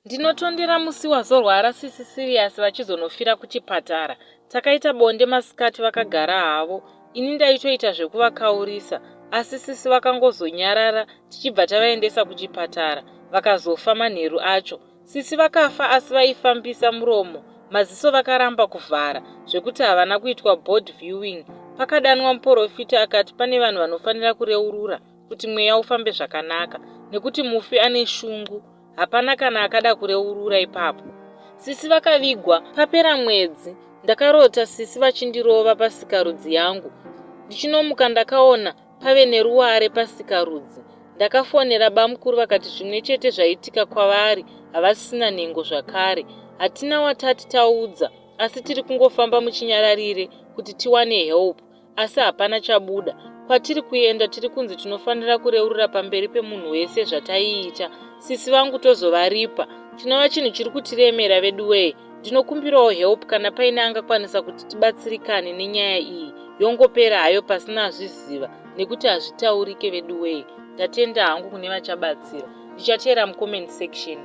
Ndinotondera musi wazorwara sisi Sirius vachizonofira kuchipatara. Takaita bonde masikati vakagara havo. Ini ndaitoita zvekuvakaurisa asi sisi vakangozonyarara tichibva tavaendesa kuchipatara vakazofa manheru acho. Sisi vakafa asi vaifambisa muromo, maziso vakaramba kuvhara zvekuti havana kuitwa board viewing. Pakadanwa muporofita akati pane vanhu vanofanira kureurura kuti mweya ufambe zvakanaka nekuti mufi ane shungu. Hapana kana akada kureurura ipapo. Sisi vakavigwa papera mwedzi. Ndakarota sisi vachindirova pasikarudzi yangu. Ndichinomuka ndakaona pave neruware pasikarudzi. Ndakafonera bamukuru vakati zvimwe chete zvaitika kwavari havasisina nhengo zvakare. Hatina watati taudza asi tiri kungofamba muchinyararire kuti tiwane help asi hapana chabuda. Kwatiri kuenda tiri kunzi tinofanira kureurura pamberi pemunhu wese zvataiita. Sisi vangu tozovaripa chinova chinhu chiri kutiremera veduwee. Ndinokumbirawo help kana paine angakwanisa kuti tibatsirikane nenyaya iyi yongopera hayo pasina azviziva nekuti hazvitaurike veduwee. Ndatenda hangu kune vachabatsira. Ndichateera mucomment section.